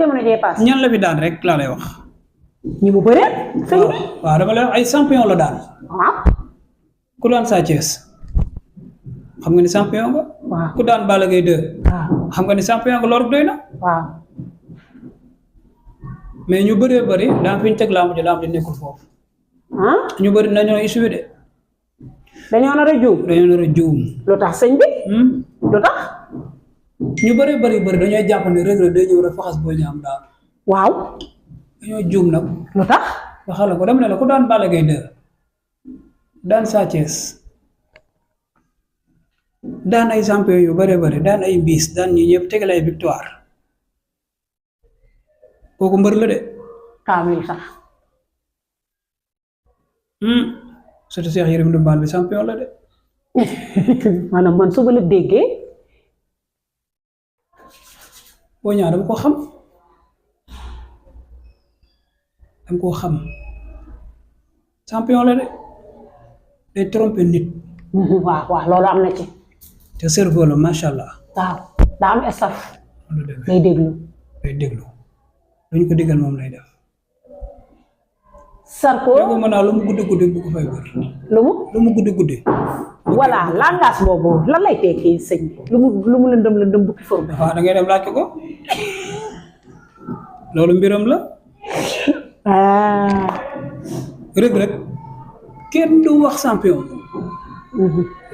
jamono jee pass ñan la fi daan rek laa lay wax. ñi mu bëree sëñ bi waaw dama lay wax ay champion la daan. waaw ku daan Sa Thiès xam nga ni champion nga. waaw ku daan Balla Gaye 2 waaw xam nga ni champion nga loolu doy na. waaw mais ñu bëree bëri daa fi ñu teg lamb ji nekkul foofu. ñu bëri nañoo issué de. dañoo nar a juum. dañoo nar a juum. lu tax sëñ bi. lu tax. ñu bëree bëri dañoo jàpp ne Reug Reug day ñëw rek faxas boo ñaam daal. waaw. dañoo juum nag. lu tax. nga xala ko dama ne la ku daan Balla Gaye 2 daan Sa Thiès daan ay champion yu bëree bëri daan ay bis daan ñi ñëpp tegal ay victoire kooku mbër la de. kaamil sax. surtout Cheikh Yérim Ndoumban bi champion la de. maanaam man su ma la déggee. boo ñaar dama ko xam. dama koo xam champion la de day tromper nit. waaw loolu am na ci. te cerveau la macha allah. waaw daa am staff. day déglu. luñ ko digal moom lay def. Sarko yow mën naa lu mu guddi bu ko fay wër. lu mu guddi. voilà langage boobu lan lay tekki sëñ bi lu mu lëndëm bukki for bi. waaw da ngay dem laaj ko loolu mbiram la. Reug Reug kenn du wax champion.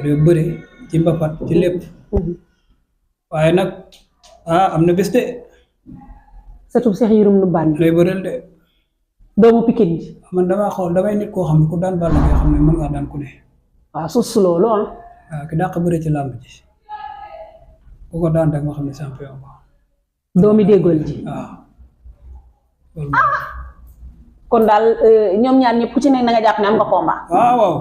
day bëre ci mbapat ci lépp. waaye nag am na bés de. surtout Cheikh Yérim Ndoumban lay bëreel de. doomu Pikine ji. man damaa xool damay nit koo xam ne ku daan Balla Gaye xam ne mën ngaa daan ku ne. waaw suuf si loolu ah. waaw ki dàq bëre ci làmb ji ku ko daan rek nga xam ne champion ba. doomi déggool ji. waaw. kon daal ñoom ñaar ñëpp ku ci nekk na nga jàpp ne am nga combat. waaw.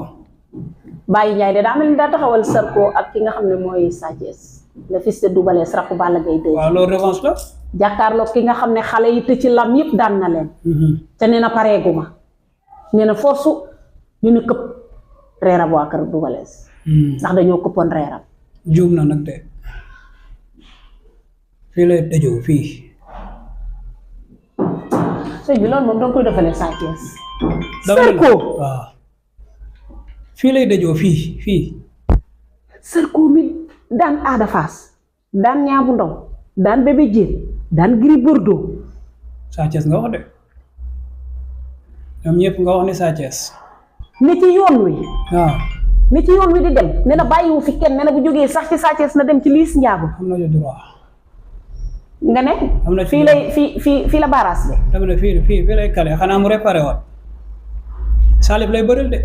Baye Ndiaye de daa mel ni daa taxawal Sarko ak ki nga xam ne mooy Sa Thiès le fils de Double Less rakku Balla Gaye 2. waaw loolu revanche la. jàkkaarloog ki nga xam ne xale yi tëj ci lam yëpp daan na leen. te nee na pareeguma nee na force ñu ne këpp reerab waa kër Double Less. ndax dañoo këppoon reerab. juum na nag de fii lay dajoo fii. sëñ bi loolu moom danga koy defalee Sa Thiès. Sarko waaw fii lay dajoo fii. Sarko mi daan Ada Fass daan Niang Ndaw daan Bébé Diène daan Gris Bordeaux. Sa Thiès nga wax de ñoom ñëpp nga wax ne Sa Thiès. ne ci yoon wi. waaw. ne ci yoon wi di dem ne na bàyyiwu fi kenn ne na bu jógee sax ci Sa Thiès na dem ci Liss Ndiago. am na droit. nga ne. am na fii lay fii la baaraas bi. dama ne fii lay kale xanaa mu réparé waat Salif lay bëreel de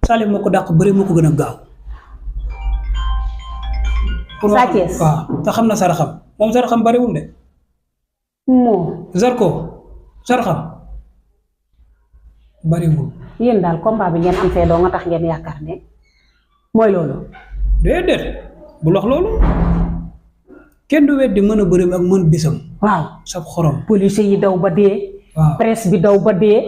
Salif moo ko dàq bëri moo ko gën a gaaw. Sa Thiès waaw te xam na saraxam moom saraxam bëriwul de. moom. Zarko saraxam bëriwul. yéen daal combat bi ngeen am fee doo nga tax ngeen yaakaar ne mooy loolu. déedéet bu lox loolu kenn du weddi mën a bëri ak mën bisam. waaw sab xorom. police yi daw ba dee. waaw presse bi daw ba dee.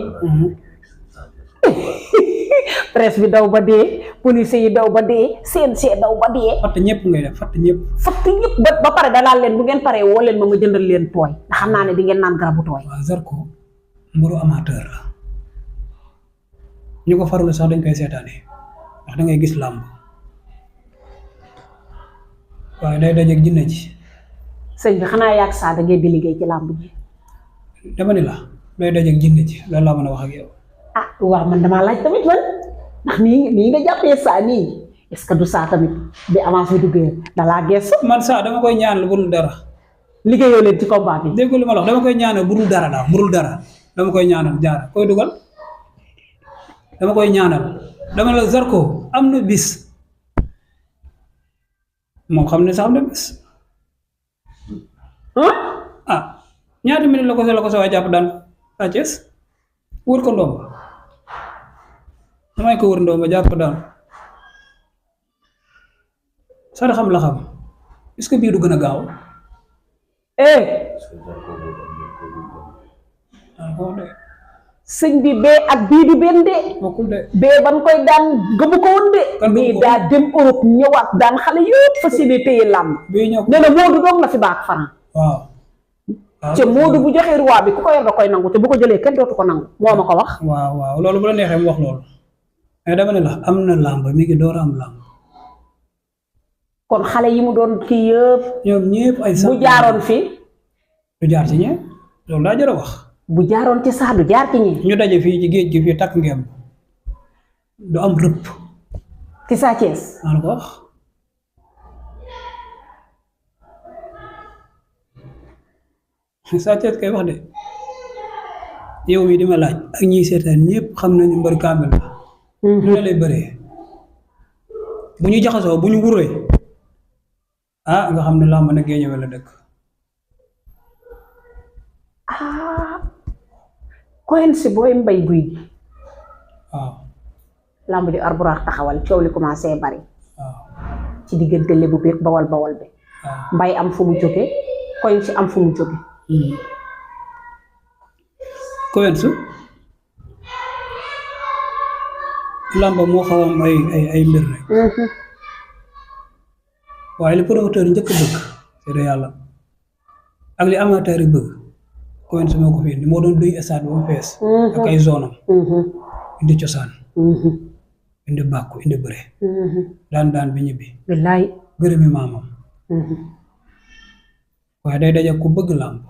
presse bi daw ba dee police yi daw ba dee CNC daw ba dee. fatt ñëpp ngay def fatt ñëpp. fatt ñëpp ba pare danaa leen bu ngeen paree woo leen ma nga jëndal leen tooy ndax xam naa ne di ngeen naan garabu tooy. waaw Zarko mburu amateur la ñu ko farul sax dañ koy seetaane ndax da ngay gis làmb waaye day dajeeg jinne ji. sëñ bi xanaa yaag saa da ngeen di liggéey ci làmb ji. dama ni la day dajeeg jinne ji loolu laa mën a wax ak yow. ah waaw man damaa laaj tamit man ndax nii nga jàppee saa nii est-ce que du saa tamit bi avance bi duggee dalaa gees. man saa dama koy ñaanal bu dul dara. liggéeyoo leen ci combat bi. dégg li ma la wax dama koy ñaanal bu dul dara daal bu dul dara dama koy ñaanal jaara koy dugal dama koy ñaanal dama la Zarko am na bis moom xam ne sax am na bis. ñaata minute la ko sa waay jàpp daan Sa Thiès wër ko ndomba damay ko wër ndomba jàpp daan sa xam la xam est-ce que bii du gën a gaaw. sëñ bi bee ak bii di benn de. bokkul de. bee ban koy daan gëmu ko woon de. mais daa dem Europe ñëwaat daan xale yëpp fas yéene téye làmb. bii ñëw nee na Modou doog la fi baax Franc. waaw ci Modou bu joxe roi bi ku ko yor da koy nangu te bu ko jëlee kenn dootu ko nangu moo ma ko wax. waaw loolu bu la neexee mu wax loolu mais dama ne la am na làmb mi ngi door a am làmb. kon xale yi mu doon kii yëpp. ñoom ñëpp ay bu jaaroon fi. du jaar ci ñee loolu daa jar a wax. bu jaaroon ci sax du jaar ci ñee. ñu daje fii ci géej gi fii takk ngeem du am rëpp. ci Sa Thiès. maa la ko wax. Sa Thiès kay wax de yow mi di ma laaj ak ñiy seetaan ñëpp xam nañu mbër kaamil la. lu ne lay bëree bu ñu jaxasoo bu ñu wuree nga xam ne làmb na géejawe la dëkk. Koyen si booy mbay guy gi. waaw. làmb di arburaax taxawal coow li commencé bari. waaw. ci diggante lébu beeg bawal bi. waaw. mbay am fu mu jóge Koyen si am fu mu jóge. Koyen su làmb moo xaw am ay mbir rek. waaye li promoteur njëkk bëgg c'est yàlla ak li amateur yi bëgg Koyen su moo ko fi indi moo doon duy stade ba mu fees. ak ay zone am. indi cosaan. indi bàkku indi bëre. daan bi ñibbi. billaay. gërëmi maamam. waaye day daje ku bëgg làmb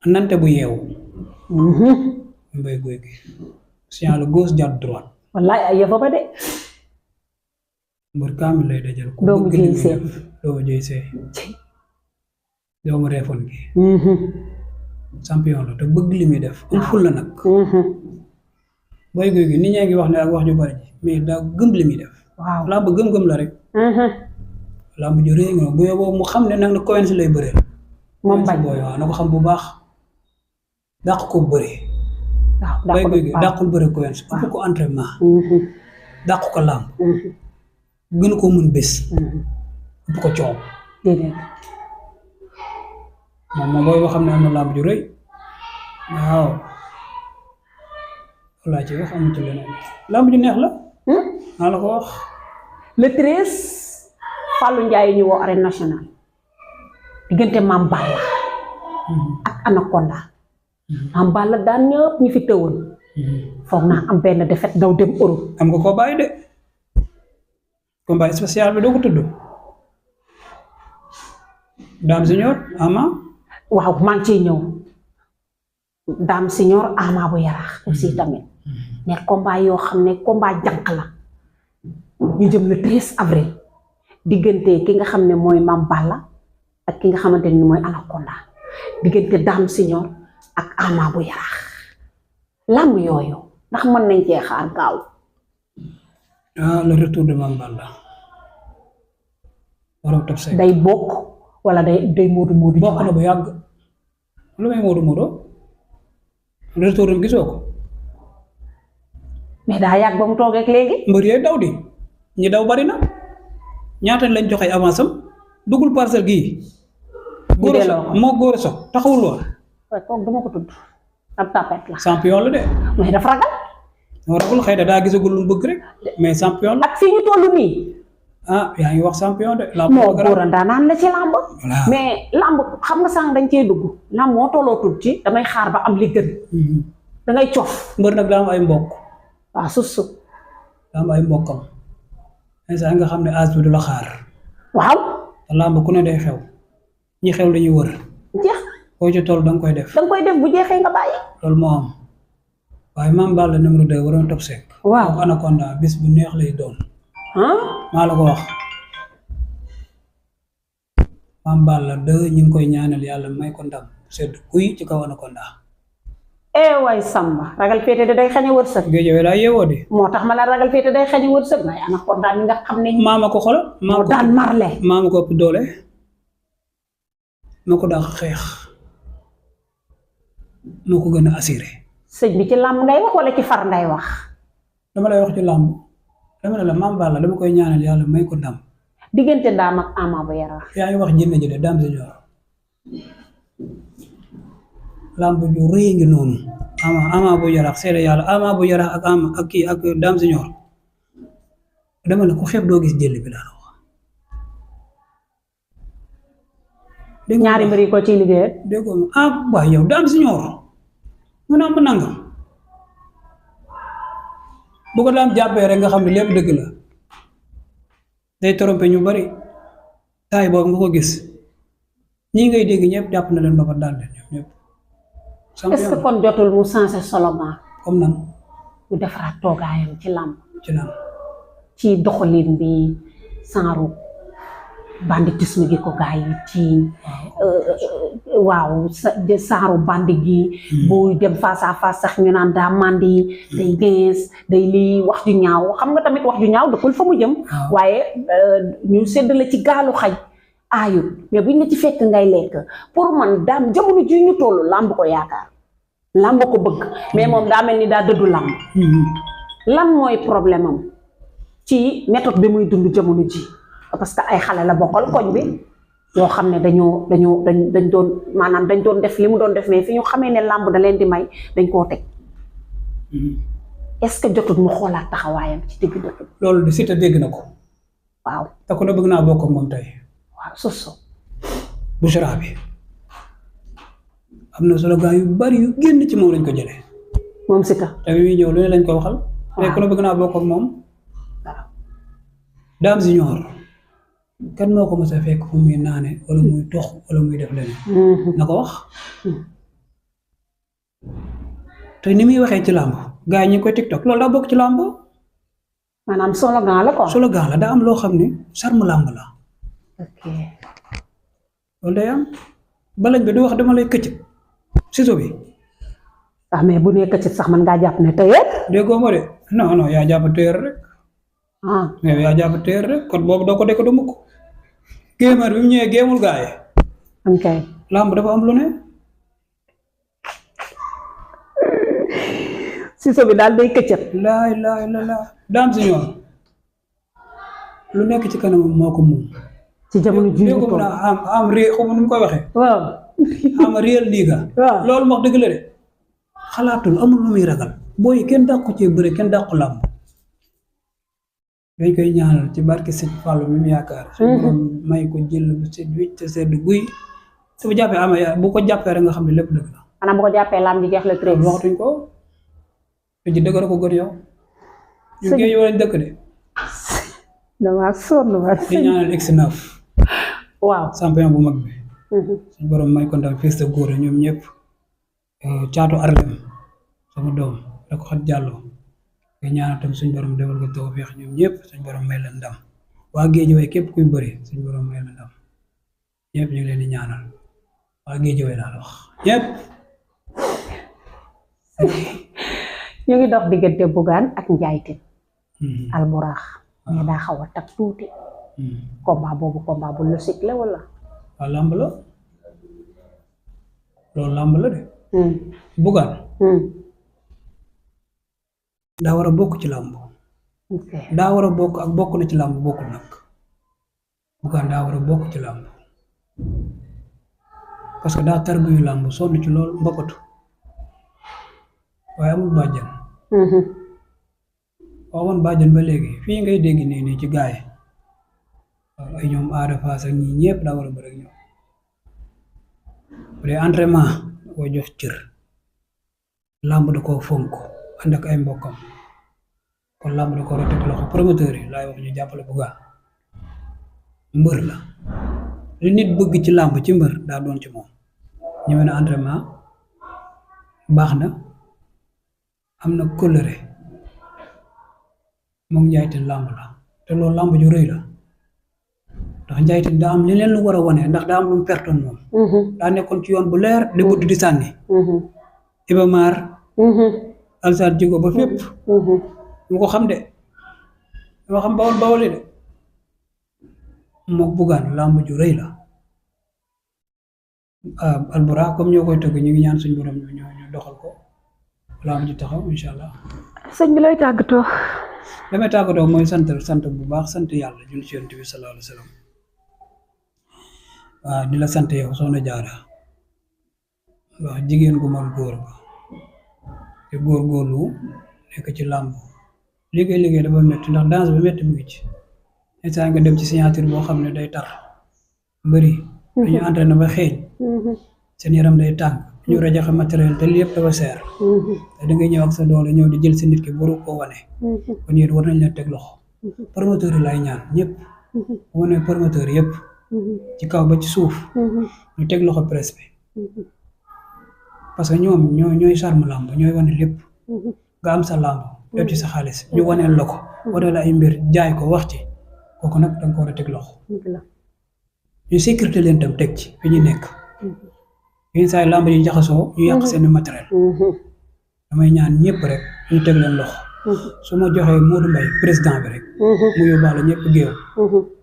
nante bu yeewu. mbay guy gi. signal gauche jàdd droite. wallaay ay yëfa ba de. mbër kaamil lay dajal. ku doomu bëgg li muy jëy def doomu jëy see. doomu reefon gi. champion la te bëgg li muy def. am ful la nag. mbay guy gi nit ñaa ngi wax ne ak wax ju bari ji mais daa gëm li muy def. waaw làmb gëm-gëm la rek. làmb ju rëy nga bu yóbboo mu xam ne nag na Koyen si lay bëreel. moom bañ booy waaw na ko xam bu baax. dàq ko bëri. waaw mbay guy gi dàqul bëri Koyen si ëpp ko entraînement. dàq ko làmb. gën ko mën bés. ëpp ko coow. déedéet. moom booy boo xam ne am na làmb ju rëy. waaw. walla ci wax amu ci leneen. làmb ju neex la. maa la ko wax. le 13 Fallou Ndiaye ñu woo arène nationale diggante Mame Balla ak Anaconda. Mame Balla daan ñëpp ñi fi tëwoon. foog naa am benn défaite daw dem Europe. am nga koo bàyyi de. combat spécial bi doo ko tudd. Dame Junior Ama. waaw maa ngi ciy ñëw. Dame Junior Ama bu Yaraax aussi tamit. mais combat yoo xam ne combat jànq la. ñu jëm le 13 avril. diggante ki nga xam ne mooy Mame Balla ak ki nga xamante ni mooy Anaconda diggante Dame Junior ak Ama bu Yaraax làmb yooyu ndax mën nañ cee xaar gaaw. le retour de Mame Balla. borom top 5. day bokk wala day moodu bokk na bu yàgg. lu may moodu. retour am gisoo ko. mais daa yàgg ba mu toogee ak léegi. mbër yee daw di ñi daw bari na. ñaata lañ joxe avance am duggul parcelle gii. góor a so taxawul woon. waaye kooku dama ko tudd ab tapet la. champion la de. mais dafa ragal. moo ragul xëy na daa gisagul lu mu bëgg rek mais champion la. ak fii ñu toll nii. yaa ngi wax champion de. moo góor a ndaanaan la ci làmb. voilà mais làmb xam nga sànq dañ cee dugg. làmb moo tolloo tudd ci damay xaar ba am li gën. da ngay cof. mbër nag daa am ay mbokk. waaw suuf. daa am ay mbokkam. instant nga xam ne âge bi du la xaar. waaw. te làmb ku ne day xew. ñi xew la ñuy wër. jeex. boo ci toll da nga koy def. da nga koy def bu jeexee nga bàyyi. loolu moo am waaye Mame Balla numéro 2 waroon top 5. waaw ak Anaconda bis bu neex lay doon. maa la ko wax. Mame Balla 2 ñu ngi koy ñaanal yàlla may ko ndam sedd kuy ci kaw Anaconda. waay Samba ragal féete de day xañe wërsëg. géej daa yeewoo de. moo tax ma la ragal féete day xañe wërsëg waaye Anaconda mi nga xam ne. maama ko xoolal. moo daan marle. maama ko ëpp doole. moo ko daax xeex. moo ko gën a assuré. sëñ bi ci làmb ngay wax wala ci far ngay wax. dama lay wax ci làmb dama ne la Mame Balla dama koy ñaanal yàlla may ko ndam. diggante Dame ak Ama bu Yaraax. yaa ngi wax jinne ji de Dame Junior. làmb ju rëy ngi noonu. Ama bu Yaraax seede yàlla Ama bu Yaraax ak Ama ak kii ak Dame Junior. dama ne ko xeeb doo gis jël bi daal wax. ñaari mbir yi ko ciy liggéey. dégg nga waaye yow Dame Junior mu ne am nangam bu ko daan jàppee rek nga xam ne lépp dëgg la day trompé ñu bari taay boobu nga ko gis ñii ngay dégg ñëpp jàpp na leen ba fa daal leen ñoom ñëpp. est-ce que kon jotul mu changé soloman comme nan mu defaraat toogaayam ci làmb ci nan ci doxalin bi saaru banditisme gi ko gaa yi ci waaw saaru bandi gi buy dem face à face sax ñu naan daa mandi day gees day lii wax ju ñaaw xam nga tamit wax ju ñaaw dëkkul fa mu jëm waaye ñu séddale ci gaalu xaj aayut mais buñ la ci fekk ngay lekk pour man daam jamono ji ñu toll làmb ko yaakaar làmb ko bëgg mais moom daa mel ni daa dëddu làmb lan mooy problème am ci méthode bi muy dund jamono ji parce que ay xale la bokkal koñ bi yoo xam ne dañ doon maanaam dañ doon def li mu doon def mais fi ñu xamee ne làmb da leen di may dañ koo teg est-ce que jotut mu xoolaat taxawaayam ci digg dëkk bi loolu di Siteu dégg na ko waaw te ku ne bëgg naa bokk ak moom tey waaw soso Bouchra bi am na solo gaa yu bari yu génn ci moom lañ ko jëlee moom Siteu te bi muy ñëw lu ne lañ ko waxal tey ku ne bëgg naa bokk ak moom Dame Junior kan moo ko mos a fekk fu muy naane wala muy tox wala muy def leneen na ko wax te ni muy waxee ci làmb gaa yi ñu ngi koy TikTok loolu daa bokk ci làmb maanaam slogan la quoi slogan la daa am loo xam ne charme làmb la ok loolu day am balañ bi du wax dama lay këcc ciseau bi ah mais bu nee këcc sax man ngaa jàpp ne tëyeer déggoo ma de non yaa jàpp téer rek mais yaa jàpp téer rek kon boobu doo ko dekk du mukk gémar bi mu ñëwee géemul gaa yi ok làmb dafa am lu ne ciseau bi daal day këccat laay Dame Junior lu nekk ci kanamam moo ko moom ci jamono ji ñu toll am réel xaw ma nu mu koy waxee waaw am réel liiga waaw loolu wax dëgg la de xalaatul amul lu muy ragal booy kenn dàqu ci bëre kenn dàqu làmb dañ koy ñaanal ci barke Sëñ Fallu mi mu yaakaar suñu borom may ko jël bu sedd wicc sedd guy su bu jàppee ama bu ko jàppee rek nga xam ne lépp dëgg la maanaam bu ko jàppee lam ji jeex la treize waxtuñ ko te ji dëgg la ko gën yow ñu géej yoo lañ dëkk de damaa sonn waa di ñaanal X9 waaw champion bu mag bi suñu borom may ko ndam fils de góor ñoom ñëpp caatu Arlem sama doom da ko xat jàlloo nga ñaanal tam suñu borom defal ko tawfeex ñoom ñëpp suñu borom may leen ndam waa Géejawaay képp kuy bëri suñu borom may leen ndam ñëpp ñu ngi leen di ñaanal waa Géejawaay laa la wax ñëpp. ñu ngi dox diggante Bougane ak Ndiaye Tine Alburax mais daa xaw a tag tuuti combat boobu combat bu logique la wala waaw làmb la loolu làmb la de Bougane daa war a bokk ci làmb daa war a bokk ak bokk na ci làmb bokkul nag Bougane daa war a bokk ci làmb parce que daa tarbiyu làmb sonn ci loolu mbokkatu waaye amul bàjjan waawoon bàjjan ba léegi fii ngay dégg nii ci gaay ay ñoom Ada Fass ak ñi ñëpp daa war a bëri ak ñoom bu dee entraînement da koy jox cër làmb da koo fonk ànd ak ay mbokkam kon làmb da ko war a teg loxo promoteur yi laay wax ñu jàppale Bougane mbër la li nit bëgg ci làmb ci mbër daa doon ci moom ñëwee na entraînement baax na am na kóllëre moom Ndiaye Tine làmb la te loolu làmb ju rëy la ndax Ndiaye Tine daa am leneen lu war a wane ndax daa am lu mu pertoon moom daa nekkoon ci yoon bu leer di budd di sànni Iba Mar Alsaan Jigo ba fépp mu ko xam de moo xam bawol de mook Bougane làmb ju rëy la Alburax comme ñoo koy tëgg ñu ngi ñaan suñu borom ñu doxal ko làmb ji taxaw incha allah. sëñ bi lay tàggatoo. damay tàggatoo mooy sant bu baax sant yàlla julli ci Yonent bi sallallahu alayhi wa sallam waaw di la sant yow Soxna Jaara wax jigéen gu mën góor ba te góorgóorlu nekk ci làmb liggéey dafa métti ndax danse bi métti mu ngi ci instant nga dem ci signature boo xam ne day tar mbëri dañuy entraîné ba xeeñ seen yaram day tàng ñu rajaxe matériel te lépp dafa seer te da ngay ñëw ak sa doole ñëw di jël si nit ki waru koo wane kon yéen war nañ leen teg loxo promoteur yi lay ñaan ñëpp wane promoteur yëpp ci kaw ba ci suuf ñu teg loxo presse bi parce que ñoom ñooy charme làmb ñooy wane lépp nga am sa làmb def ci sa xaalis ñu waneel la ko wane la ay mbir jaay ko wax ci kooku nag danga ko war a teg loxo ñu sécurité leen tam teg ci fi ñu nekk yenn saa yi làmb yi jaxasoo ñu yàq seen matériel damay ñaan ñëpp rek ñu teg leen loxo su ma joxee Modou Mbaye président bi rek mu yóbbaale ñëpp géew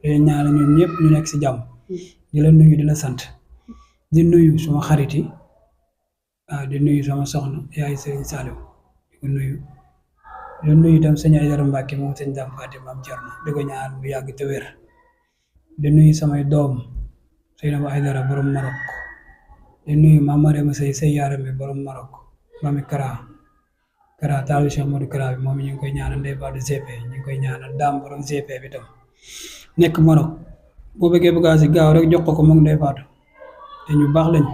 leen ñaan ñoom ñëpp ñu nekk si jàmm di la nuyu di la sant di nuyu suma xarit yi di nuyu sama soxna yaay Serigne Saliou di ko nuyu di nuyu itam sëñ Aïdara Mbacke moom sëñ Dame Fatima am Thierno di ko ñaan bu yàgg te wér di nuyu samay doom Seynabou Aïdara borom Maroc di nuyu Mame Mariama Sey Yarame borom Maroc Mami Kara taalu Cheikh Modou Kara bi moom ñu ngi koy ñaanal Ndeye Badou GP ñu ngi koy ñaanal Dame borom GP bi tam nekk Maroc boo bëggee bagage yi gaaw rek jox ko moom Ndeye Badou te ñu baax lañ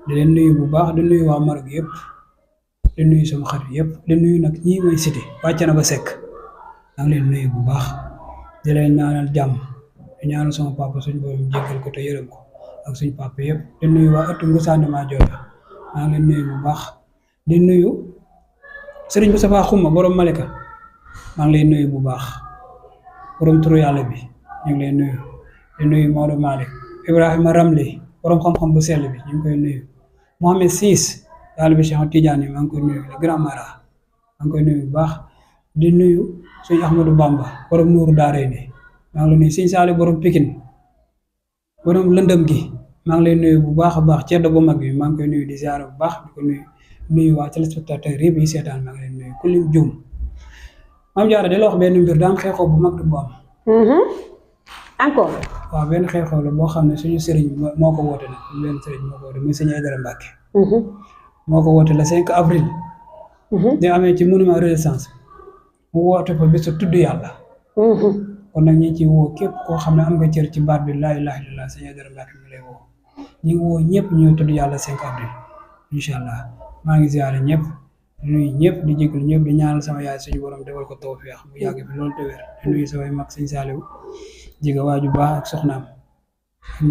di leen nuyu bu baax di nuyu waa Maroc yëpp di nuyu sama xarit yëpp di nuyu nag ñii mooy cité wàcc na ba sekk maa ngi leen nuyu bu baax di leen ñaanal jàmm di ñaanal sama papa suñu borom jéggal ko te yërëm ko ak suñu papa yëpp di nuyu waa ëttu Ngousane Madior maa ngi leen nuyu bu baax di nuyu Serigne Moustapha Xuma borom Malika maa ngi lay nuyu bu baax borom turu yàlla bi ñu ngi lay nuyu di nuyu Maodo Malick Ibrahima Ramli borom xam-xam bu sell bi ñu ngi koy nuyu Mohamed Sis yàlla bi Cheikh Tidiane maa ngi koy nuyu le grand mara maa ngi koy nuyu bu baax di nuyu suñu Ahmadou Bamba borom Nuuru Daarayni maa ngi lay nuyu Sëñ Saali borom Pikine borom lëndëm gi maa ngi lay nuyu bu baax a baax ceddo bu mag bi maa ngi koy nuyu di ziar bu baax di ko nuyu waa téléspectateur yëpp yi seetaan maa ngi leen nuyu ku lim juum Mame Diarra di la wax benn mbir daa am xeexoo bu mag bu am encore waaw benn xeexoo la boo xam ne suñu sëriñ moo ko woote nag benn sëriñ moo ko woote muy sëñ Aïdara Mbacke moo ko woote le 5 avril di amee ci monument Renaissance mu woote fa bisu tudd yàlla kon nag ñi ci woo képp koo xam ne am nga cër ci baat bi laa ilaaha illallaah sëñ Aïdara Mbacke mi lay woo ñu ngi woo ñëpp ñëw tudd yàlla 5 avril incha allah maa ngi ziare ñëpp di nuyu ñëpp di jégalu ñëpp di ñaanal sama yaay suñu borom defal ko tawfeex mu yàgg fi loolu te wér di nuyu samay mag sëñ Saliou jiga waaju baax ak soxnaam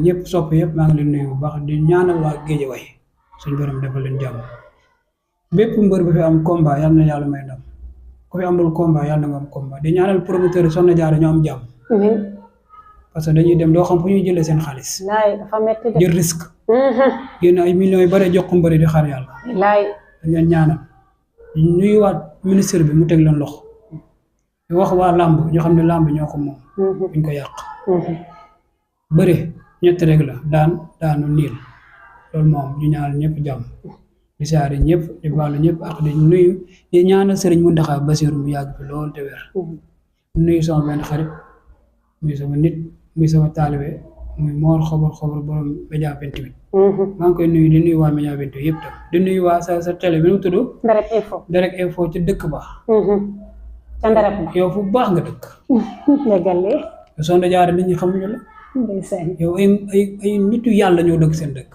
ñëpp sopp yëpp maa ngi leen nuyu bu baax di ñaanal waa Géejawaay suñu borom defal leen jàmm bépp mbër bu fi am combat yal na yàlla may ndam ku fi amul combat yàlla na nga am combat di ñaanal promoteur yi Soxna Jaara ñoo am jàmm parce que dañuy dem doo xam fu ñuy jëlee seen xaalis dafa metti de jël risque génn ay millions yu bare jox ko mbëri di xaar yàlla dañ leen ñaanal nuyuwaat ministre bi mu teg leen loxo di wax waa làmb ñu xam ne làmb ñoo ko moom buñ ko yàq bëri ñett rek la daanu niil loolu moom ñu ñaanal ñëpp jàmm di saare ñëpp di baalu ñëpp ak di nuyu di ñaanal Serigne Mountakha Bassirou mu yàgg fi loolu te wér nuyu sama benn xarit muy sama nit muy sama taalibe muy Mor xobar borom Média 28 maa ngi koy nuyu di nuyu waa Média 28 yëpp tam di nuyu waa sa télé bi mu tudd Nderek Info ci dëkk ba ca Nderek ba yow fu baax nga dëkk légalee Soxna Jaara nit ñi xamuñu la yow ay nitu yàlla ñoo dëkk seen dëkk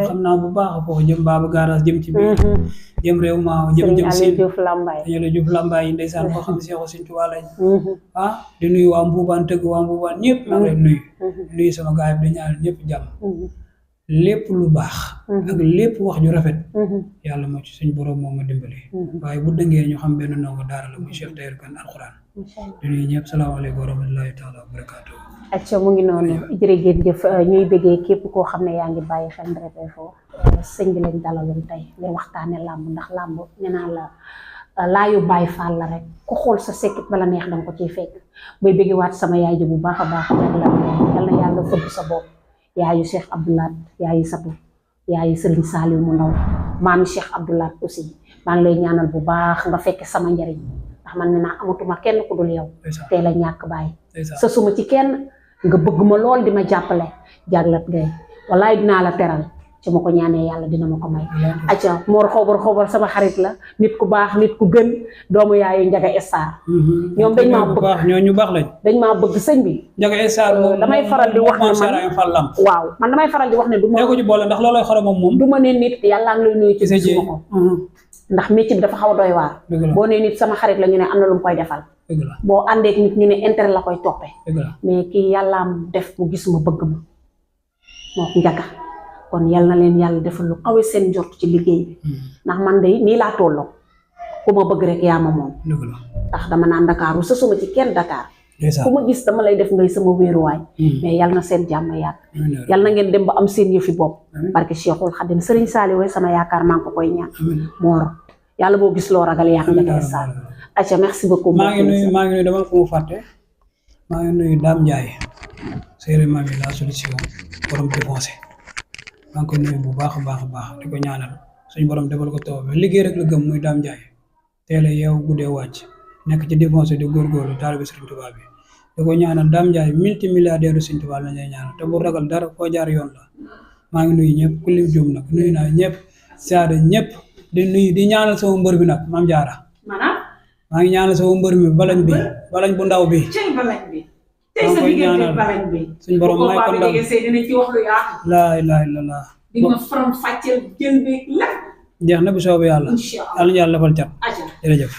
xam naa bu baax foofu jëm Baba Garage jëm ci biir jëm réew ma jëm si Aliou Diouf Lambaye yi ndeysaan foo xam Seexu Sëñ Tuubaa lañ di nuyu waa Mbuubaan tëgg waa Mbuubaan ñëpp maa ngi leen nuyu sama gaay bi di ñaanal ñëpp jàmm lépp lu baax ak lépp wax ju rafet yàlla moo ci suñ borom moo ma dimbali waaye bu dëngee ñu xam benn ndongo daara la muy Cheikh Tahirou Kane alxuraan di nuyu ñëpp salaamaaleykum wa rahmatullahi taala wa barakaatu acca mu ngi noonu jërëjëf ñuy bëggee képp koo xam ne yaa ngi bàyyi xel Nderek Info sëñ bi lañ dalaloon tey ngir waxtaane làmb ndax làmb nee naa la laayu Baay Faal la rek ku xool sa sekkit bala neex danga ko ciy fekk muy bëggewaat sama yaay ji bu baax a baax yal na yàlla fëgg sa bopp yaayu Cheikh Abdoulaat yaayu Satu yaayu Serigne Saliou mu ndaw maami Cheikh Abdoulaat aussi maa ngi lay ñaanal bu baax nga fekk sama njariñ ndax man ne naa amatuma kenn ku dul yow tey la ñàkk bàyyi sa suma ci kenn nga bëgg ma lool di ma jàppale jàglat gay wallaay dinaa la teral ci ma ko ñaanee yàlla dina ma ko may. acca Mor xobar sama xarit la nit ku baax nit ku gën doomu yaayu Njaga Estar. ñoom dañ maa bëgg ñoo ñu baax lañ. dañ maa bëgg sëñ bi. Njaga Estar moom damay faral di wax ne man waaw man damay faral di wax ne du ma. ko ci boole ndax loolooy xorom moom. du ma ne nit yàlla ngi lay nuyu ci gisuma ko. ndax métier bi dafa xaw a doy waar. boo nee nit sama xarit la ñu ne am na lu mu koy defal. boo àndeek nit ñu ne intérêt la koy toppee. mais kii yàllaam def mu gis ma bëgg ma moo Njaga kon yal na leen yàlla defal lu kawe seen njort ci liggéey bi ndax man de nii laa tolloo ku ma bëgg rek yaa ma moom ndax dama naan Dakar sësuma ci kenn Dakar ku ma gis dama lay def ngay sama wéeruwaay mais yal na seen jàmm yàgg yal na ngeen dem ba am seen yëfi bopp barke Cheikhul Khadim Serigne Saliou sama yaakaar maa ngi ko koy ñaan Mor yàlla boo gis loo ragal yaa Njaga Estar aca merci beaucoup maa ngi nuyu dama ko mu fàtte maa ngi nuyu Dame Ndiaye séeréer mami la solution borom défoncé maa ngi koy nuyu bu baax a baax di ko ñaanal suñu borom defal ko taw bi liggéey rek la gëm muy Dame Ndiaye teel a yeewu guddee wàcc nekk ci défoncé di góorgóorlu taalibe Serigne Touba bi di ko ñaanal Dame Ndiaye multimilliardaire Serigne Touba la ñuy ñaanal te bu ragal dara foo jaar yoon la maa ngi nuyu ñëpp ku lim juum nag nuyu naa ñëpp saada ñëpp di ñaanal sama mbër bi nag Mame Diarra maa ngi ñaanal sama mbër mi balañ bu ndaw bi tey sa diggante balañ bi suñ borom may ko ndam dinañ ci wax lu yaatu laa ilaaha illallaah di nga faram fàcceel jël bi lépp jeex na bu soobee yàlla yàlla defal cat jërëjëf